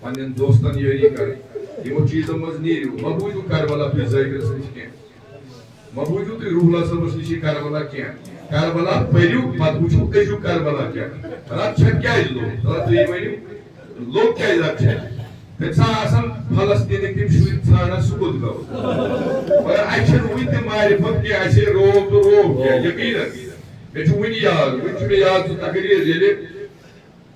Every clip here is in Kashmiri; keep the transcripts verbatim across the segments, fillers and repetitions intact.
پننٮ۪ن دوستن یٲری کرٕنۍ۔ یِمو چیٖزو منٛز نیٖرِو، مہ بوٗزِو کربلا کِس ذٲکرس نِش کینٛہہ، مہ بوٗزِو تُہۍ روح اللہ صٲبس نِش یہِ کربلا کینٛہہ۔ کربلا پٔرِو، پتہٕ وٕچھِو أزیُک کربلا کیٛاہ۔ رتھ چھَتھ کیٛازِ لوٚگ؟ رتھ تُہۍ ؤنِو، لوٚگ کیٛازِ رتھ چھَتھ؟ تٔمۍ سا آسان فلسطیٖنٕکۍ تِم شُرۍ ژھانڈان، سُہ کوٚت گوٚو؟ مگر اَسہِ چھَنہٕ وٕنہِ تہِ معرفت کینٛہہ، اَسہِ ہے روو تہٕ روو کینٛہہ، یقیٖنن۔ مےٚ چھُ وٕنہِ یاد، وٕنہِ چھُ مےٚ یاد سُہ تقریر، ییٚلہِ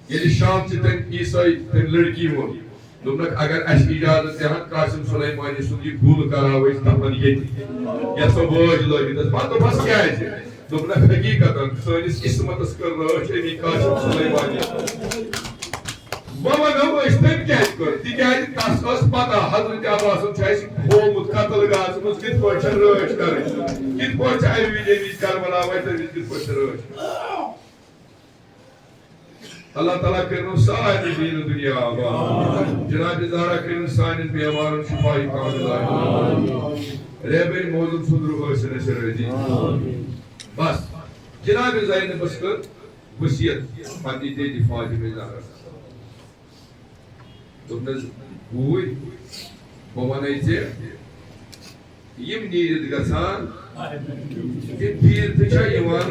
ییٚلہِ شام چہِ تٔمۍ عیسٲے، تٔمۍ لڑکی ووٚن، دوٚپنکھ، "اگر اَسہِ اجازت دِہَن، قاسم سلیمانی سُنٛد یہِ گُل کراوو أسۍ دفن ییٚتہِ۔ یَتھ سۄ وٲج لٲگِتھ ٲس۔" پتہٕ دوٚپہَس، "کیٛازِ؟" دوٚپنکھ، "حقیٖقتاً، سٲنِس قسمتس کٔر رٲچھ أمی قاسم سلیمانی۔" وۄنۍ وَنو أسۍ تٔمۍ کیٛازِ کٔر؟ تِکیٛازِ تَس ٲس پتہ، حضرت عباسَن چھُ اَسہِ ہوومُت قتل گاہَس منٛز کِتھ پٲٹھۍ چھےٚ رٲچھ کَرٕنۍ، کِتھ پٲٹھۍ چھےٚ اَمہِ وِزِ أمِس کربلا واتہِ، أمِس کِتھ پٲٹھۍ چھےٚ رٲچھ۔ اللہ تعالیٰ کٔرِنو سارنٕے دین و دنیا آباد۔ جناب زہرا کٔرِن سانٮ۪ن بیمارن شفای کاملہ۔ رہبر معظم سُنٛد روح ٲسِن اَسہِ رٲضی۔ بس، جناب زینبس کٔر وصیت پننہِ دٮ۪دِ فاطمہ زہرا۔ دوٚپنَس، "بوٗے، بہٕ وَنَے ژےٚ، یِم نیٖرِتھ گژھان، تِم پیٖر تہِ چھا یِوان،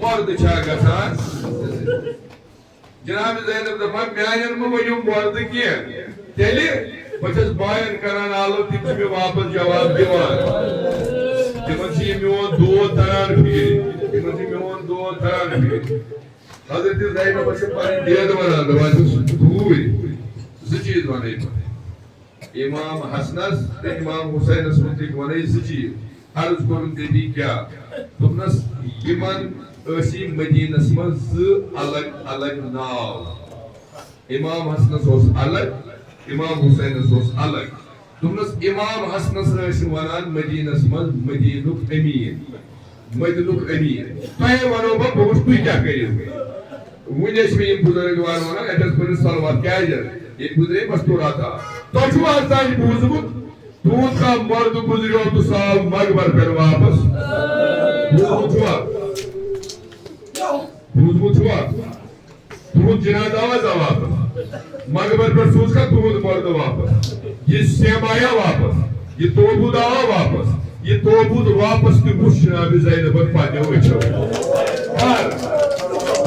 مَرد چھا گژھان؟" جناب زینب دَپان، "میٛانٮ۪ن مہٕ ؤنِو مَرد کینٛہہ، تیٚلہِ بہٕ چھَس باین کران آلو، تِم چھِ مےٚ واپس جواب دِوان۔ تِمن چھِ یہِ میون دود تران فِکرِ، تِمن چھِ میون دود تران فِکرِ۔" حضرت زینبس چھِ پنٕنۍ دید ونان، دپان چھِس، "ٹھوٗرۍ، زٕ چیٖز ونَے بہٕ۔ امام حسنس تہٕ امام حسینس مُتعلق ونَے زٕ چیٖز۔" عرض کوٚرُن، "دٔپی کیٛاہ؟" دوٚپنس، "یِمن ٲسی مدینس منٛز زٕ الگ الگ ناو، امام حسنس اوس الگ، امام حسینس اوس الگ۔" دوٚپنَس، امام حسنس ٲسۍ وَنان مدینس منٛز مدینُک امین، مدینُک امین۔ تۄہے وَنو بہٕ، بہٕ وٕچھٕ تُہۍ کیٛاہ کٔرِو۔ وٕنہِ ٲسۍ مےٚ یِم بُزرگ وار وَنان، اَتہِ ٲس پٔرِتھ صلوات، کیٛازِ؟ ییٚتہِ گُزرے مستورات آ۔ تۄہہِ چھُوا آز تام بوٗزمُت، تُہُنٛد کانٛہہ مَرد گُزریو تہٕ سُہ آو مقبر پٮ۪ٹھ واپس؟ بوٗزمُت چھُوا؟ بوٗزمُت چھُوا؟ تُہُنٛد جنازٕ آو حظ آو واپس؟ مقبر پٮ۪ٹھ سوٗزکھا تُہُنٛد مردٕ واپس؟ یہِ سیمایا واپس؟ یہِ توبوٗد آوا واپس؟ یہِ توبوٗد واپس تہِ وُچھ جناب زینبن پننیو أچھو۔ کر؟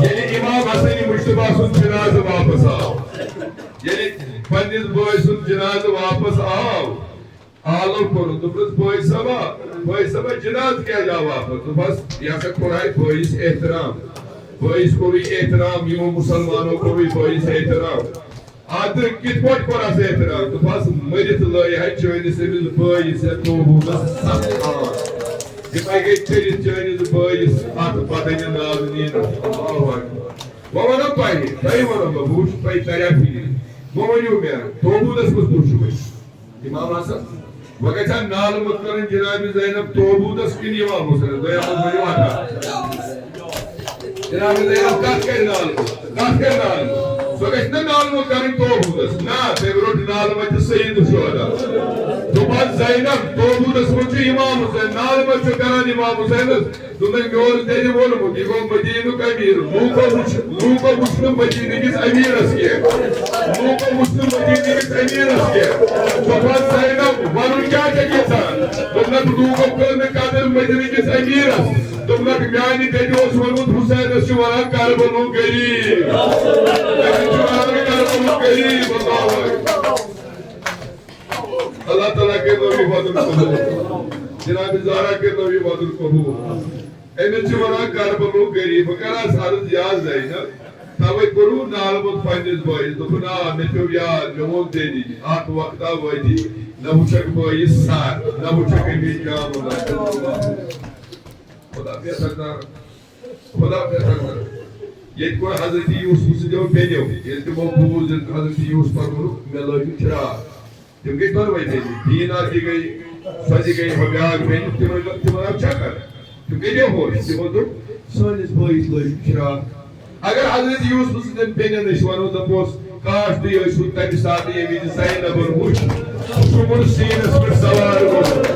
ییٚلہِ امام حسن مجتبیٰ سُنٛد جنازٕ واپس آو، ییٚلہِ پننِس بٲے سُنٛد جنازٕ واپس آو، آلو کوٚرُن، دوٚپنَس، "بٲے صٲبا، بٲے صٲبا، جنازٕ کیٛازِ آو واپس؟" دوٚپہَس، "یہِ ہسا کوٚر اَسہِ بٲیِس احترام۔ بٲیِس کوٚرُے احترام، یِمو مُسلمانو کوٚرُے بٲیِس احترام۔ اَدٕ کِتھ پٲٹھۍ کوٚر اَسہِ احترام؟" دوٚپہَس، "مٔرِتھ لٲے ہے چٲنِس أمِس بٲیِس یا توبوٗدَس سَتھ آنٛت۔ تِمَے گٔے کٔرِتھ چٲنِس بٲیِس اَتھ بدنہِ نازنیٖنَس۔" اللہ اکبر۔ وۄنۍ وَنو تۄہہِ، تۄہہِ وَنو بہٕ، بہٕ وٕچھٕ تۄہہِ تَریا فِکرِ۔ وۄنۍ ؤنِو مےٚ، توبوٗدَس منٛز کُس چھُ وۄنۍ؟ امام حسن، وۄنۍ گژھِ ہا نالہٕ موٚت کرٕنۍ جناب زینب توبوٗدس کِنہٕ امام حسنس؟ دۄیو منٛز ؤنِو اکھ اکھ۔ جناب زینب کتھ کرِ نالہٕ موٚت؟ کتھ کرِ نالہٕ موٚت؟ سۄ گژھِ نہ نالہٕ موٚت کرٕنۍ توبوٗدس۔ نہ، تٔمۍ روٚٹ نالہٕ موٚت تہِ سید الشہدا۔ دوٚپہَس زینب، توبوٗدس منٛز چھُ امام حسین، نالہٕ موٚت چھُ کران امام حسینس۔ دوٚپمَے، مےٚ اوس دٮ۪دِ ووٚنمُت، یہِ گوٚو مدیٖنُک أمیٖر۔ لوٗکو وٕچھ، لوٗکو وٕچھ نہٕ مدیٖنہٕ کِس أمیٖرَس کینٛہہ۔ لوٗکو وٕچھ نہٕ مدیٖنہٕ کِس أمیٖرَس کینٛہہ۔ دوٚپہَس، زینب، وَنُن کیٛاہ چھَکھ یَژھان؟ دوٚپنَکھ، لوٗکو کٔر نہٕ قدٕر مدیٖنہٕ کِس أمیٖرَس۔ دوٚپنَکھ، میٛانہِ دٮ۪دِ اوس ووٚنمُت، حُسینَس چھِ وَنان کربلُک غریٖب۔ تٔمِس چھِ وَنان کربلُک غریٖب۔ اللہ اکبر۔ اللہ تعالیٰ کٔرِنو یہِ وعدٕ قبوٗل۔ جناب زہرا کٔرِنو یہِ وعدٕ قبوٗل۔ أمِس چھِ وَنان کربلُک غریٖب۔ بہٕ کَرٕ آز عرض، یا زینب، تَوَے کوٚروٕ نالہٕ موٚت پنٛنِس بٲیِس۔ دوٚپُن، آ، مےٚ پیوٚو یاد، مےٚ ووٚن دٮ۪دِ، اَکھ وقتا وٲتی، نہ وٕچھکھ بٲیِس سَر، نہ وٕچھکھ أمِس جامہٕ۔ خدا بہتر زانان۔ خدا بہتر زانان۔ ییٚتہِ کوٚر حضرت یوسف سٕنٛدیو بیٚنیو، ییٚلہِ تِمو بوٗز، ییٚلہِ حضرت یوسفن ووٚنُکھ، مےٚ لٲگِو فراق۔ تِم گٔے دۄنوَے بیٚنہِ، دیٖنا تہِ گٔے، سۄ تہِ گٔے، ہۄ بیٛاکھ بیٚنہِ، تِمن، تِمن آو چکر۔ تِم گٔے بے ہوش۔ تِمو دوٚپ، سٲنِس بٲیِس لٲگِو فراق۔ اگر حضرت یوسف سٕنٛدٮ۪ن بیٚنٮ۪ن أسۍ وَنو، دَپوس، کاش تُہۍ ٲسِو تَمہِ ساتہٕ، ییٚمہِ وِزِ زینبن وُچھ، شُمُر سیٖنَس پٮ۪ٹھ سوار گوٚمُت۔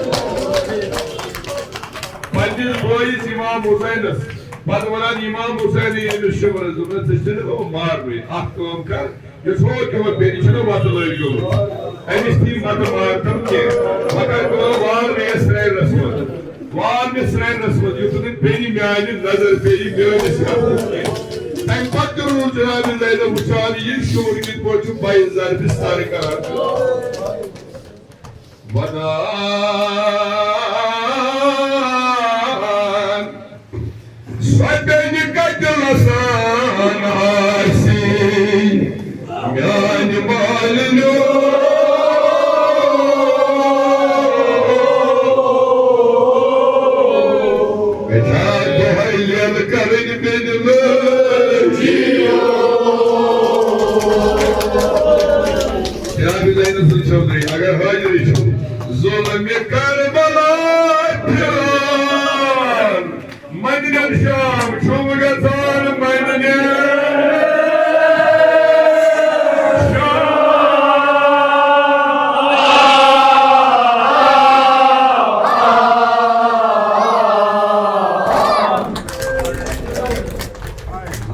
پنٛنِس بٲیِس امام حسینَس، پَتہٕ وَنان امام حسینٕے أمِس شُمرَس، دوٚپنَس، "ژےٚ چھُنہٕ گوٚمُت مارنُے، اَکھ کٲم کَر، یہِ چھُ ہوٚت یِوان، بیٚیہِ چھُنہٕ وَتہٕ لٲگۍ گوٚمُت۔ أمِس تھی مَتہٕ مارتَم کینٛہہ۔ مگر گوٚو وار مےٚ سرٛینَس منٛز۔ وار مےٚ سرٛینَس منٛز، یُتھ نہٕ بیٚیہِ میٛانہِ نظر پیٚیہِ میٛٲنِس قبرَس کینٛہہ۔ تَمہِ پَتہٕ تہِ روٗد جناب زینب وٕچھان، یہِ شُر کِتھ پٲٹھۍ چھُ بَیہِ ضربہِ سَر کران۔ وَنان، سۄ بیٚنہِ کَتہِ لَسان آسہِ میٛانہِ مالِنیو؟ مےٚ چھا دۄہَے لیلہٕ کَرٕنۍ بیٚنہِ لٲجِو؟ جناب زینب سٕنٛز چھو نہٕ، اگر حٲضِرٕے چھو، ظُلمِ کربلا پھِران، مدنٮ۪ن شام چھُم گژھان مدنٮ۪ن شام۔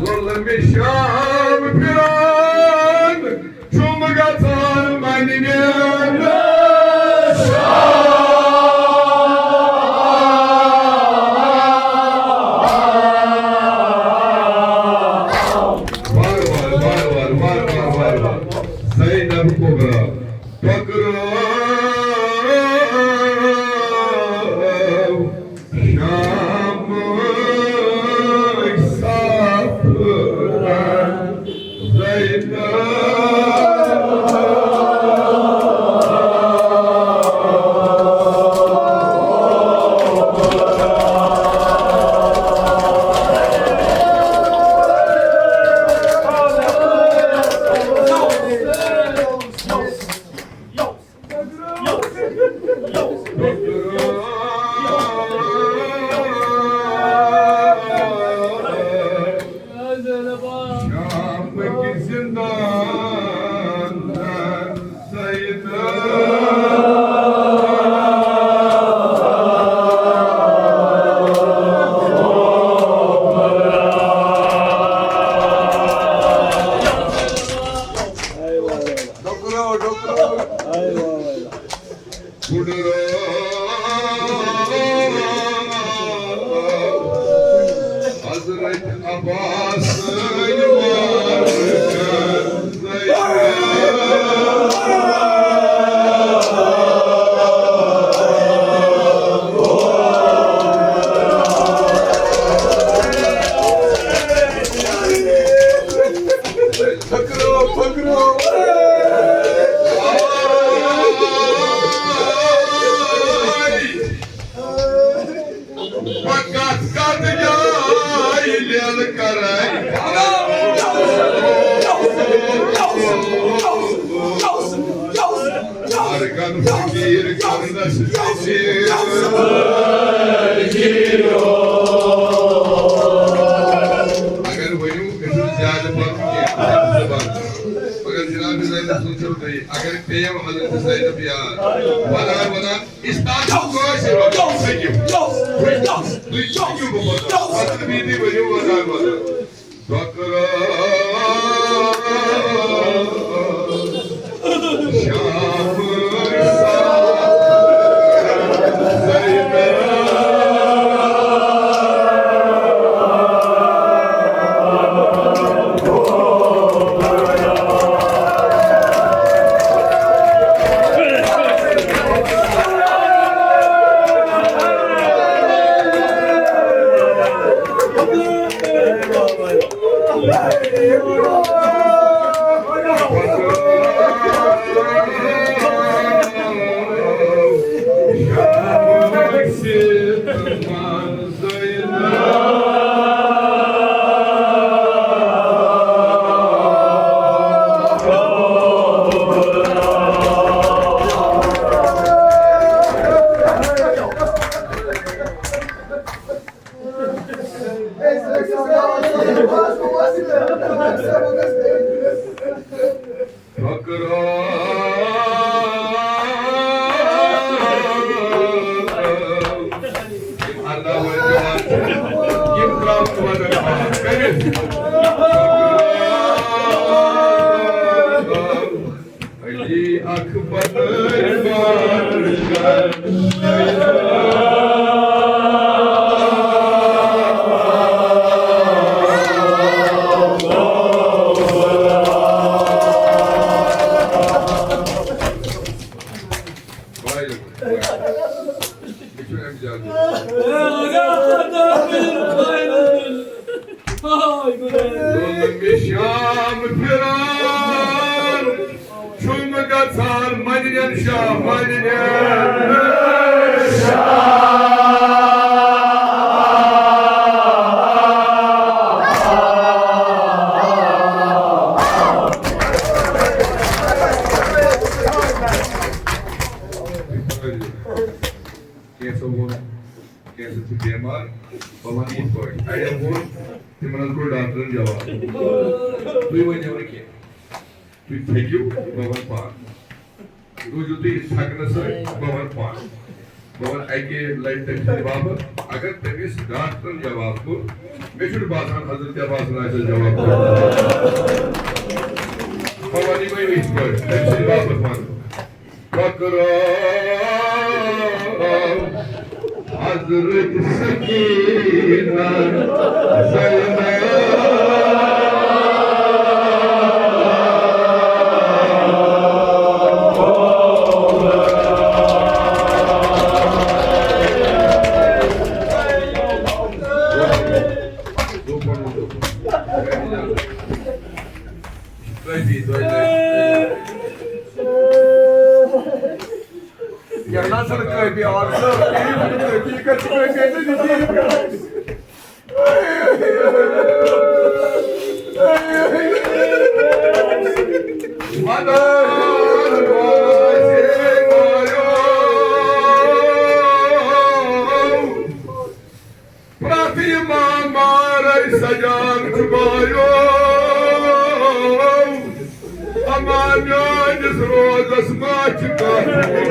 ظُلمِ شام پھِران، چھُم گژھان مدنٮ۪ن شام۔ وار وار، وار وار، وار وار، وار وار۔ زینب کبریٰ پکرٲو شامٕکۍ صاف زینب۔ شام کہِ زندان سید۔ ڈوکرو، ڈوکرو۔ حضرت عباس سٕنٛدۍ وارث۔ پکرو، پکرو۔ پکت کتھ جایہِ لیل کرے۔ ارکن فقیر کرنس۔ اگر ؤنِو، أسۍ چھِ زیادٕ پَرُن کینٛہہ، زبان۔ مگر جناب زینب سوٗنٛچِو تُہۍ، اگر پیٚیَو حضرت زینب یاد، وَنان وَنان، استاد چھُ کٲشِر وَنان، پٔکِو۔ تُہۍ پٔکِو بہٕ پَتہٕ۔ پَتہٕ بیٚیہِ تُہۍ ؤنِو وَنان وَنان۔ بکرا شام ساعت زینب۔ شام پھران چھُم گژھان مدنٮ۪ن شاہ، مدنٮ۪ن شاہ۔ کینٛژھو ووٚن، کینٛژھو چھِ بٮ۪مار، بہٕ وَنہٕ یِتھ پٲٹھۍ۔ اَڑٮ۪و ووٚن، تِمَن حظ کوٚر ڈاکٹرَن جواب۔ تُہۍ ؤنِو نہٕ کینٛہہ۔ تُہۍ تھٔکِو، بہٕ وَنہٕ پانہٕ۔ روٗزِو تُہۍ یِتھ تھَکنہٕ سۭتۍ، بہٕ وَنہٕ پانہٕ۔ بہٕ وَنہٕ اَکے لَٹہِ تٔمۍ سٕنٛدِ باپَتھ، اگر تٔمِس ڈاکٹرَن جواب کوٚر، مےٚ چھُنہٕ باسان حضرت عباسَن آسہِ جواب کوٚرمُت۔ بہٕ وَنہٕ یِمَے یِتھ پٲٹھۍ، تٔمۍ سٕنٛدِ باپَتھ وَنہٕ۔ ٹھۄکراو حضرت سکینہ زینب۔ یا نہ سا کٲفی آرڈر، کٲفی کَتہِ چھِ کٲفی؟ پرٛٮ۪تھ امام مارے سجان چھُ بایو، اما میٲنِس روزس ما چھِ کانٛہہ۔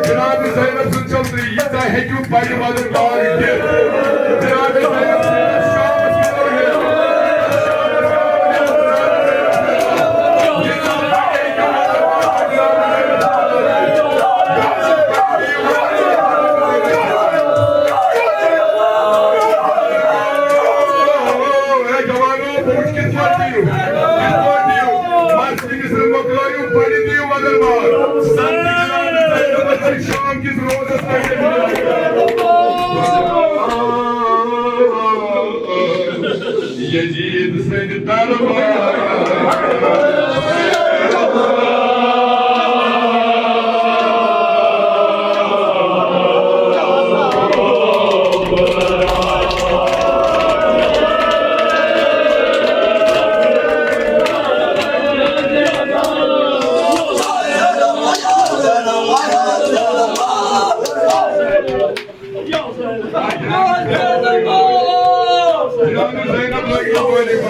جناب زینب سُنٛد چوکری، ییٖژاہ ہیٚکِو پرِ مگر باغ دِتھ۔ جناب زینب سُنٛد شامس یِمو یہِ۔ اے جوانو، بہٕ وٕچھِ کِتھ پٲٹھۍ دِیِو، کِتھ پٲٹھۍ دِیِو۔ مَس أمِس مۄکلٲیِو، پَرِ دِیِو مگر بار۔ سَتھ دِیِو، شام کِس روزَس پٮ۪ٹھ۔ یزید سٕنٛدِ دربار۔ جناب زینب لٲگِو مٲلِک،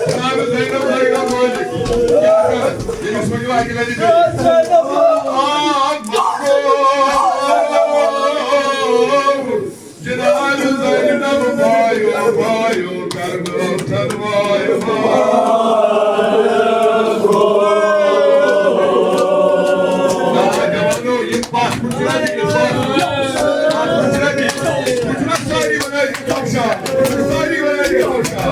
جناب زینب لٲگِو مٲلِک۔ کیٛاہ کَرٕ؟ ییٚمِس ؤنِو اَکہِ لَٹہِ بیٚیہِ۔ آ، جناب زینب بایو، بایو، کرنو تھن بایو۔ نوجوانو، یہِ پَتھ کُن چھُنہ، یہِ پَتھ کُن چھُنہ، یہِ پَتھ کُن چھُنہ، سٲری وَنان یہِ کَمشا، سٲری وَنان یہِ کَمشا۔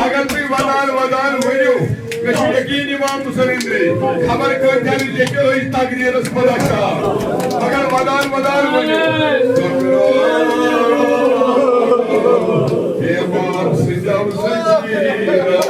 اگر تُہۍ وَدان وَدان ؤنِو، مےٚ چھُ یقیٖن امام حسین اندری، خبر کٲتۍ جانہِ لیکھِ أزۍ تقریرس منٛز اکھ آو۔ مگر ودان ودان ؤنِو۔ بیمار سٕنٛدٮ۪و سٔنجیٖرو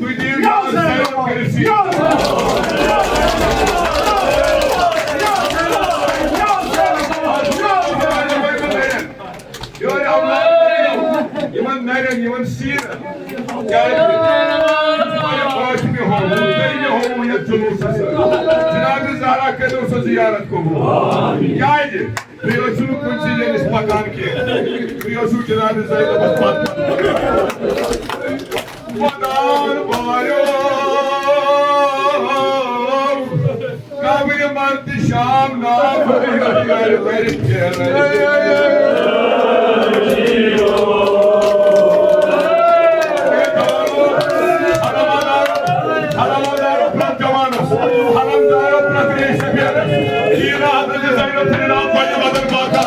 تُہۍ دِیِو یاد سایِن کٔرِتھ سیٖٹ۔ یورٕ اولاد یِمن نرٮ۪ن، یِمن سیٖرن۔ کیٛازِ؟ یہِ چھُ واریاہ خۄش مےٚ ہووُ، تُہۍ مےٚ ہووُ یَتھ جلوٗسَس۔ جناب زہرا کٔرِو سۄ زیارت قبوٗل۔ کیٛازِ؟ تُہۍ ٲسِو نہٕ کُنسٕے جٲیِس پَکان کینٛہہ۔ تُہۍ ٲسِو جناب زینبَس پَتہٕ پَتہٕ پَکان۔ ودان باریو قبرِ مرد شام نام۔ حرم دارو پرٛٮ۪تھ جوانس، حرم دارو پرٛٮ۪تھ ریش سفیدس، جیٖنا حضرت زینب سٕنٛدِ ناو پننہِ بدن پاکا۔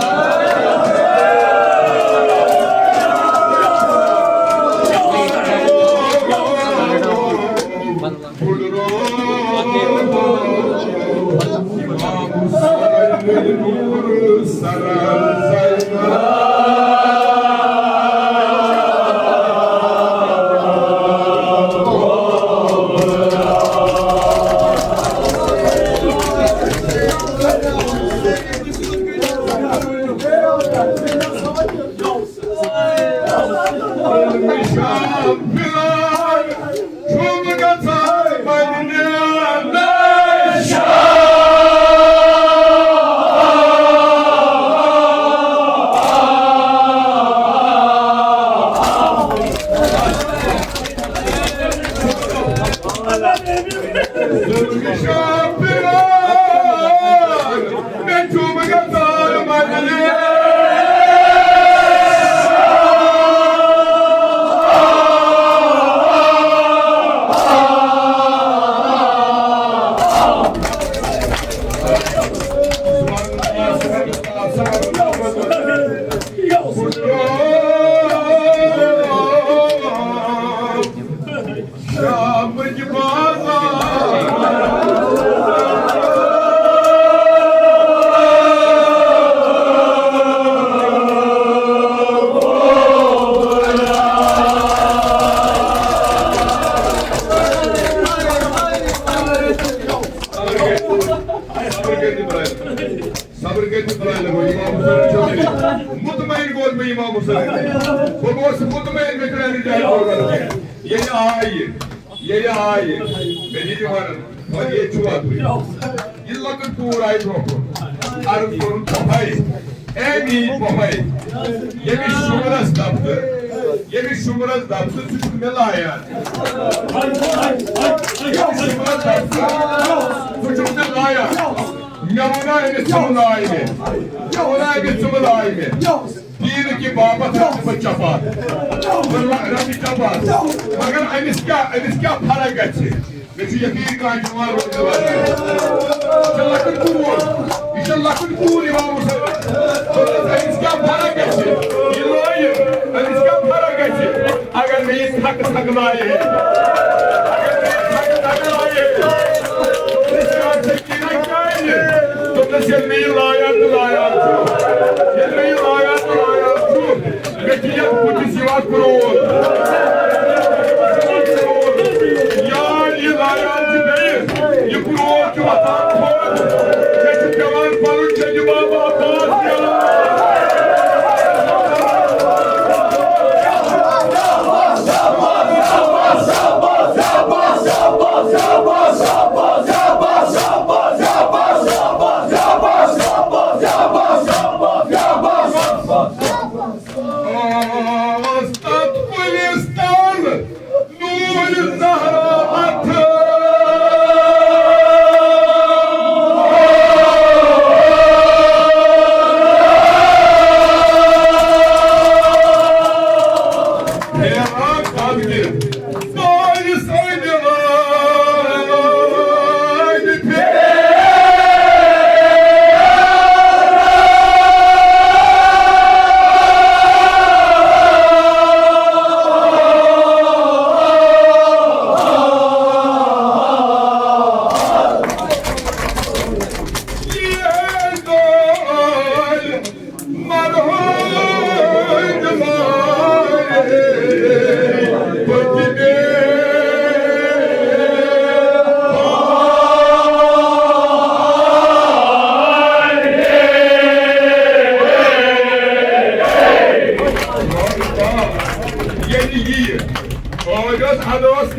صبر کٔرِو، خۄداے لَگٲیِو۔ امام حسین چھُ مطمئن گوس بہٕ امام حسین۔ بہٕ گوس مطمئن، مےٚ چھُنہٕ اَمہِ جایہِ کوٚرمُت کینٛہہ۔ ییٚلہِ آیہِ، ییٚلہِ آیہِ، مےٚ دِتۍ وَنان، وۄنۍ ییٚتہِ چھُوا تُہۍ؟ یہِ لۄکٕٹ کوٗر آیہِ برونٛہہ کُن۔ عرض کوٚرُن، پۄپھے، اے میٛٲنۍ پۄپھے، ییٚمِس شُمرس دَپتہٕ، ییٚمِس شُمرس دَپتہٕ، ژٕ چھُکھ مےٚ لایان۔ ییٚمِس شُمرس دَپتہٕ، ژٕ چھُکھ مےٚ لایان۔ مےٚ ووٚنا أمِس، ژٕ مہٕ لایہِ مےٚ۔ مےٚ ووٚنا أمِس، ژٕ مہٕ لایہِ مےٚ۔ دیٖنہٕ کہِ باپتھ رَٹہٕ بہٕ چپاتھ۔ بہٕ رَٹہٕ چپاتھ۔ مگر أمِس کیٛاہ، أمِس کیٛاہ فرق گژھِ؟ مےٚ چھُ یقیٖن کانٛہہ جوان روزِ واتہِ۔ یہِ چھےٚ لۄکٕٹ کوٗر۔ یہِ چھےٚ لۄکٕٹ کوٗر اِمام حُسین۔ دوٚپمَس، أمِس کیٛاہ فرق گژھِ؟ یہِ لویہِ۔ أمِس کیٛاہ فرق گژھِ؟ اگر مےٚ یہِ تھکہٕ تھکہٕ لایہِ ہے۔ اگر مےٚ یہِ تھکہٕ تھکہٕ لایہِ ہے۔ دوٚپمَس، یہِ آسہِ سکیٖنہ کیٛازِ؟ دوٚپمَس، ییٚلہِ مےٚ یہِ لایان تہٕ لایان چھُ۔ ییٚلہِ مےٚ یہِ لایان تہٕ لایان چھُ۔ مےٚ چھِ یَتھ بٕتھِس یِوان کرٛوٗر۔ یار، یہِ لایان چھِ بیٚیہِ، یہِ کرٛوٗر چھُ وۄتھان تھوٚد۔ مےٚ چھُ پٮ۪وان پَنُن جدِ بابا عباس یاد۔ آس تَتھ کُلِس تَل نوٗرِ زہرا اَتھٕ۔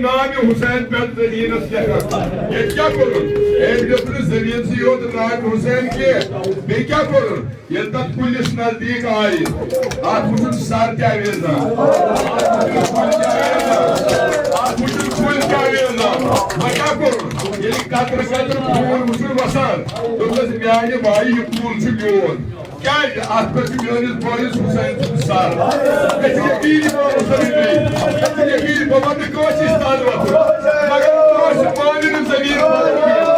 نامِ حسین پٮ۪ٹھ زٔمیٖنَس لیکھان۔ ییٚتہِ کیٛاہ کوٚرُن؟ أمۍ دیُت نہٕ زٔمیٖنسٕے یوت نامِ حسین کینٛہہ، بیٚیہِ کیٛاہ کوٚرُن؟ ییٚلہِ تَتھ کُلِس نزدیٖک آیہِ، اَتھ وٕچھُن سَر کیٛاہ ویزان، اَتھ وٕچھُن کُلۍ کیٛاہ ویزان، اَتھ وٕچھُن کُلۍ کیٛاہ ویزان۔ وۄنۍ کیٛاہ کوٚرُن؟ ییٚلہِ قطرٕ قطرٕ خوٗن وٕچھُن وَسان، دوٚپنَس، "میٛانہِ مایہِ، یہِ کُل چھُ میون۔" کیٛازِ؟ اَتھ پٮ۪ٹھ چھُ میٲنِس بٲیِس حُسین سُنٛد سَر۔ مےٚ چھُ یقیٖن، یہِ گوٚو مُسلِم۔ مےٚ چھُ یقیٖن، بہٕ وَنہٕ نہٕ کٲنٛسہِ سَر وَتھُن، مگر کٲنٛسہِ مانہِ نہٕ زٔمیٖن وَتھُن۔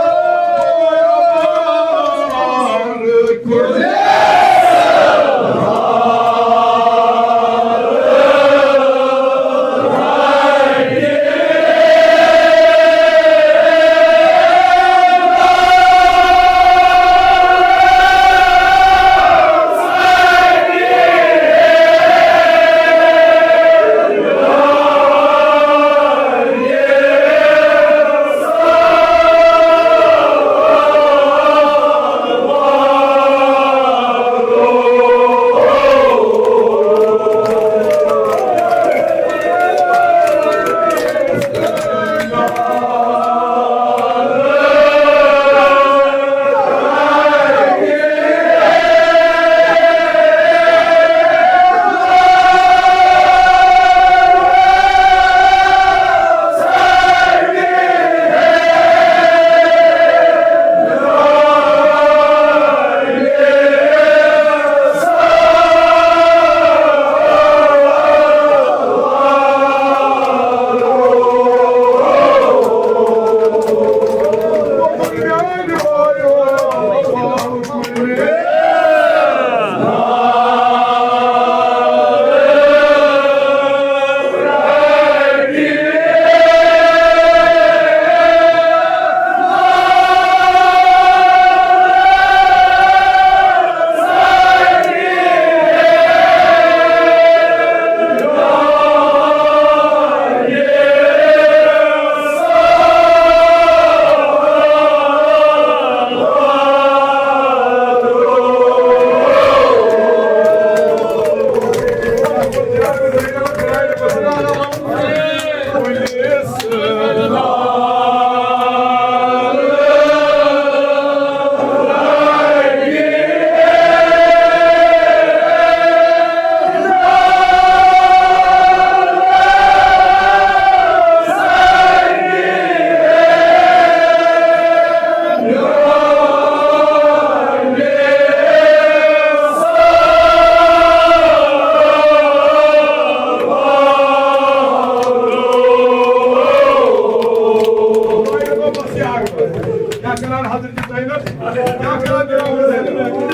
کیٛاہ کران حضرت زینب؟ کیٛاہ کران جناب زینب؟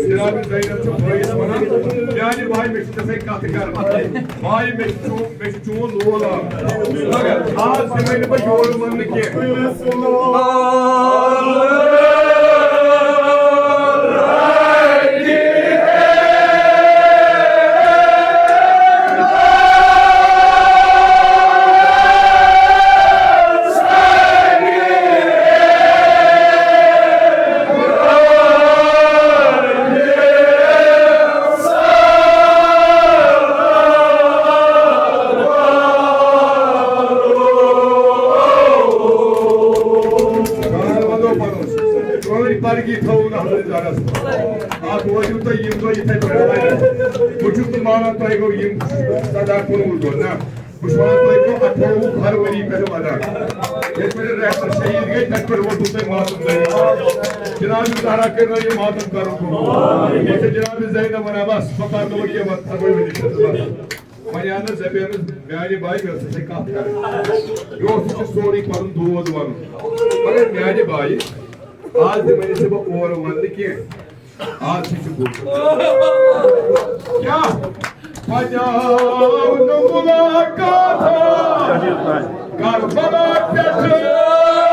جناب زینب چھُ بٲیِس وَنان، "میٛانہِ بایہِ، مےٚ چھِ ژےٚ سۭتۍ کَتھ کَرٕنۍ۔ بایہِ، مےٚ چھُ چون، مےٚ چھُ چون لول آمُت۔ مگر آز دِمَے نہٕ بہٕ یورٕ وَننہٕ کینٛہہ۔" کٲنٛسہِ پرگی تھوٚو نہٕ حضرت زہرس۔ اکھ وٲتِو تُہۍ یِم دۄہ یِتھے پٲٹھۍ۔ بہٕ چھُس نہٕ مانان تۄہہِ گوٚو یِم سداہ کُنوُہ دۄہ، نہ۔ بہٕ چھُس وَنان، تۄہہِ گوٚو اَٹھووُہ فروری پٮ۪ٹھ وَدان۔ ییٚتہِ پٮ۪ٹھ ریفر شہیٖد گٔے، تَتہِ پٮ۪ٹھ ووتوٕ تۄہہِ ماتم دٲری۔ جناب زہرا کٔرِنو یہِ ماتم کَرُن قبوٗل۔ ییٚتہِ چھِ جناب زینب وَنان، بَس، بہٕ پَرنہٕ وۄنۍ کینٛہہ، وۄنۍ تھاوَے وۄنۍ یہِ کٔرِتھ بَس۔ وۄنۍ آو مےٚ زَبینَس، میٛانہِ بایہِ، مےٚ ٲس نہٕ ژےٚ کَتھ کَرٕنۍ۔ یہِ اوس نہٕ سورُے پَنُن دود وَنُن۔ مگر میٛانہِ بایہِ، آز دِمَے نہٕ ژےٚ بہٕ اورٕ وَننہٕ کینٛہہ۔ آ، سُہ چھُ بوٚڑ۔ کیٛاہ؟ پنجاب نہٕ مُلاقات کربلا پٮ۪ٹھ۔